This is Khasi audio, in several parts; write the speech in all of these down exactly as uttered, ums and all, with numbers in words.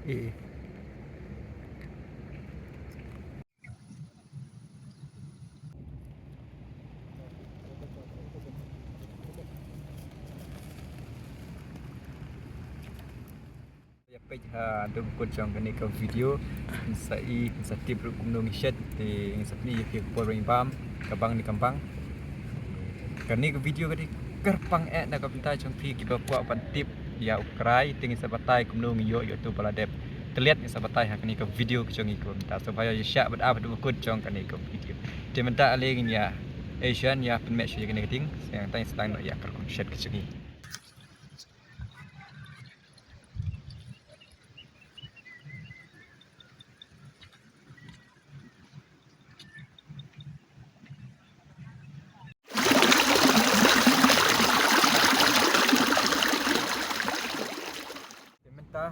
Eh. Ïa peit ha dum kut jong kane ka video. Ngin sa i, ngin sa tip ruh kumno ngi shet, te ngin sa pyni ïa phi ka por ba ngi bam, ka bang ne kam bang. Kane ka video ka dei kyrpang eh na ka bynta jong phi kiba kwah ban tip ïa u krai, te ngin sa batai kumno ngi ïoh ïa uto ba la dep tylliat, ngin sa batai ha kane ka video ka jong ngi ka bynta. So ba ïa shah bad ap ha dum kut jong kane ka video. Te mynta ale ngin ïa, eh, shuwa ïa pynmih shuwa ïa kane ka ding, sa ïa tang sdang noh ïa ka rukom shet ka jong ngi. Te mynta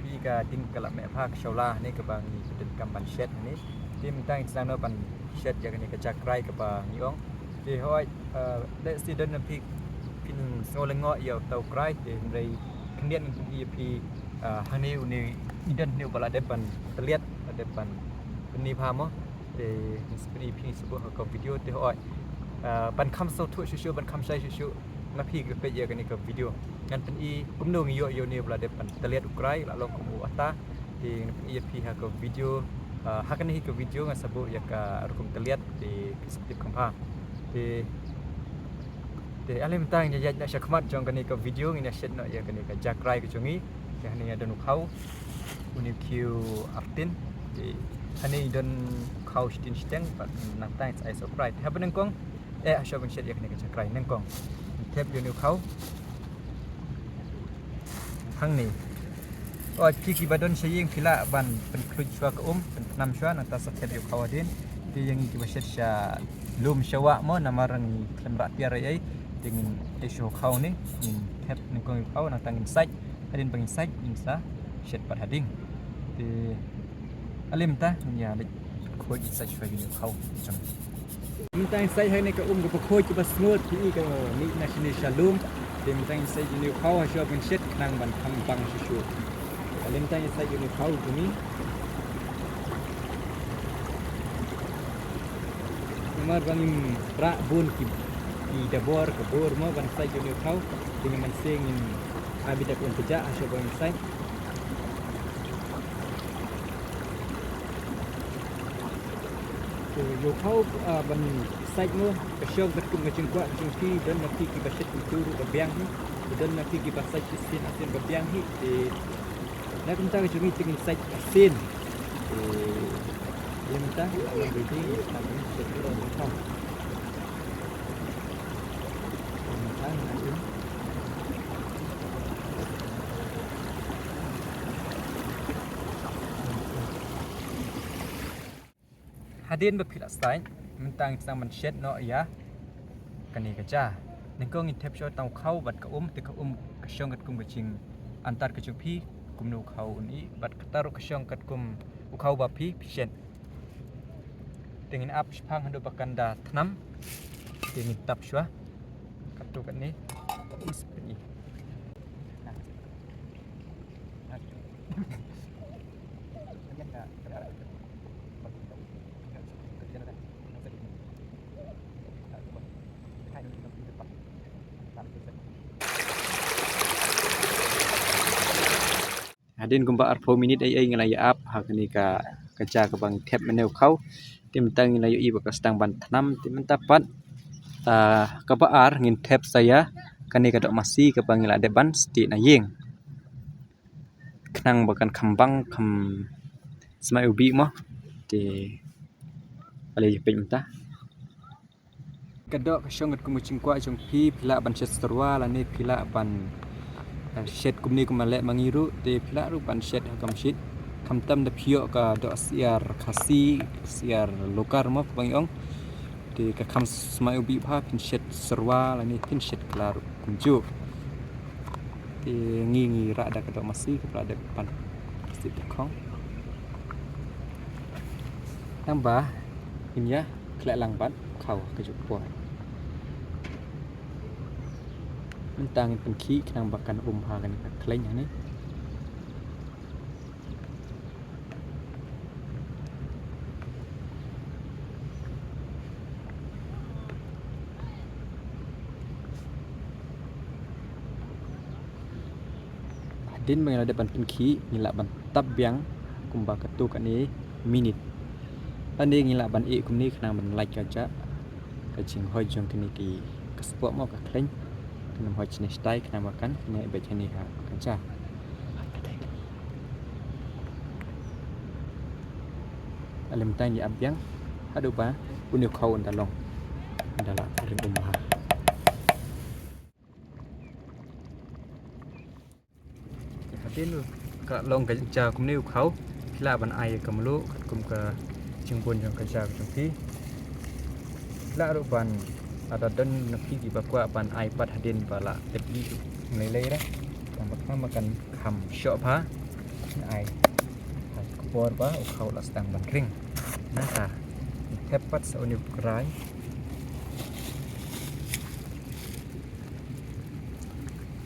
phi, ka ding ka la meh bha, ka shawla ne kaba ngi pyndonkam ban shet ne. Te mynta ngi sdang noh ban shet ïa kane ka ja krai kaba ngi ong. Te hooid, eh, lehse don na phi phin sngew lyngngoh ïa uta u krai, te hynrei khyndiat ngi pyni ïa phi, eh, hangne une i don hangne uba la dep ban tylliat, la dep ban pyni bha mo. Te ngi sa pyni ïa phi, ngi sa buh ha ka video te hooid. Ah, ban kham sngewthuh shuh shuh, ban kham shai shuh shuh na phi kiba peit ïa kane ka video, ngan pyni kumno ngi ïoh ïa une uba la dep ban tylliat u krai, la long kum u ata. Te ngan pyni ïa phi ha ka video, ah, ha kane hi ka video ngan sa buh ïa ka rukom tylliat, te phi sa tip kham bha. Te, te ale mynta ngin ïa ïaid noh sha khmat jong kane ka video, ngin ïa shet noh ïa kane ka ja krai ka jong ngi. Te hangne don u khaw, une u khiew artin. Te hangne don u khaw shiteng shiteng, bad nangta ngin sa ai sha u krai. Te haba nyngkong, eh, haba shet ïa kane ka ja krai nyngkong, thep ïa une u khaw hangne. Oh, phi kiba don sha ïing phi lah ban pynkhlud shuwa ka um, pynthnam shuwa, nangta sa thep ïa u khaw hadien. Te ïa ngi kiba shet sha lum sha wah mo, namar ngi khlem rah tiar ei ei, te ngin ai shuwa u khaw ne, ngin thep nyngkong ïa u khaw, nangta ngin sait. Hadien ba ngin sait ngin sa shet pat hadien. Te ale mynta ngin ïa leit khuid, ngin sait shuwa ïa une u khaw. Mynta ngin sait ha kane ka um kaba khuid kaba smooth, phi i ka mih na shane sha lum. Te mynta ngin sait ïa une u khaw ha shuwa ban shet khnang ban kham bang shuh shuh. Ale mynta ngin sait ïa une u khaw jong ngi. Namar ba ngim rah bun ki, ki dabor ka bor mo ban sait ïa une u khaw. Te ngin, mynsiem ngin, ah, bit da ka um kjat ha shuwa ban sait. Te ïa u khaw, ah, ban sait mo, ka shong katkum ka jingkwah ka jong phi, don na phi kiba shet kumto ruh ba biang hi, don na phi kiba sait shisien shisien ba biang hi. Te na ka bynta ka jong ngi te ngin sait shisien. Te ïa mynta, ïa mynta, ïa mynta, ïa mynta. Hadien ba phi la sait, mynta ngin sdang ban shet noh ïa kane ka ja. Nyngkong ngin thep shuwa tang u khaw bad ka um, te ka um ka shong katkum ka jingantar ka jong phi, kumno u khaw un i, bad kata ruh ka shong katkum u khaw ba phi, phi shet. Te ngin ap shaphang haduh ba kan da thnam. Te ngin tap shuwa. Katto katne. Is pyni. Hadien kumba arphew minit ei ei ngi la ïa ap ha kane ka, ka ja kaba ngi thep mynne u khaw. Te mynta ngi la ïohi ba ka sdang ban thnam. Te mynta pat, ah, kaba ar ngin thep sa ïa kane ka doh masi kaba ngi la dep ban stieh na ïing, khnang ba kan kham bang, kham smai u bih mo. Te ale ïa peit mynta. Ka doh ka shong katkum ka jingkwah jong phi, phi lah ban shet syrwa lane phi lah ban, eh, shet kumne kumba leh ma ngi ruh, te phi lah ruh ban shet ha ka mashit. Khamtam da phi ïoh ka doh syiar Khasi, syiar Lokar mo kaba ngi ong. Te ka kham smai u bih bha, phin shet syrwa lane phin shet kylla ruh kumjuh. Te ngi ngi rah da ka doh masi, ka pla da ka pan. Ka sih ka khong. Tang ba ngin ïa khleh lang bad khaw ha kajuh ka por. Mynta ngin pynkhih khnang ba kan um ha kane ka khleiñ hangne. Hadien ba ngi la dep ban pynkhih, ngi lah ban tap biang kumba katto katne minit. Lane ngi lah ban ïeh kumne khnang ban lait ka jah ka jinghoi jong kine ki, ka spok mo ka khleiñ. Kan ym hoi shane shatai khnang ba kan neh beit hangne ha ka jah. Lymda ngi ap biang haduh ba une u khaw un da long, un da la ring um bha. Hadien ka long ka jah kumne u khaw, phi lah ban ai ka mluh katkum ka jingbun jong ka jah ka jong phi. Phi lah ruh ban, lada don na phi kiba kwah ban ai pat hadien ba la tep ïa u lei lei ruh, tang ba khnang ba kan kham shoh bha. Ai ha ka por ba u khaw la sdang ban ring. Nangta thep pat sa une u krai.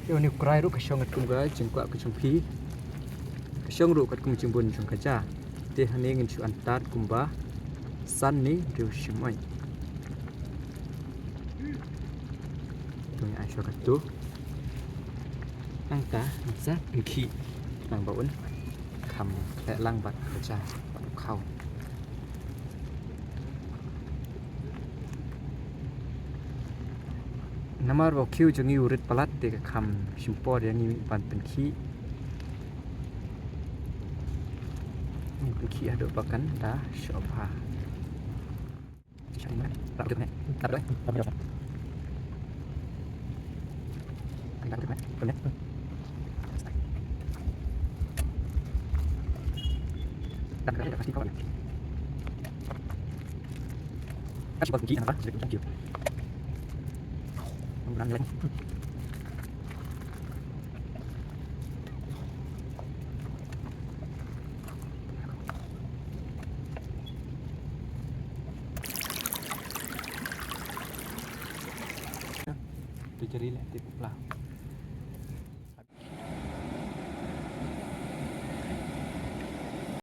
Ïa une u krai ruh ka shong katkum ka jingkwah ka jong phi, ka shong ruh katkum ka jingbun jong ka jah. Te hangne ngin shu antad kumba san ne hynriew shymoi. To ngin ai shuwa katto. Nangta ngin sa pynkhih khnang ba un kham khleh lang bad ka jah bad u khaw. Namar ba u khiew jong ngi u rit palat te ka kham shim por ïa ngi ban pynkhih. Pynkhih haduh ba kan da shoh bha. Tu jari leh ti pla.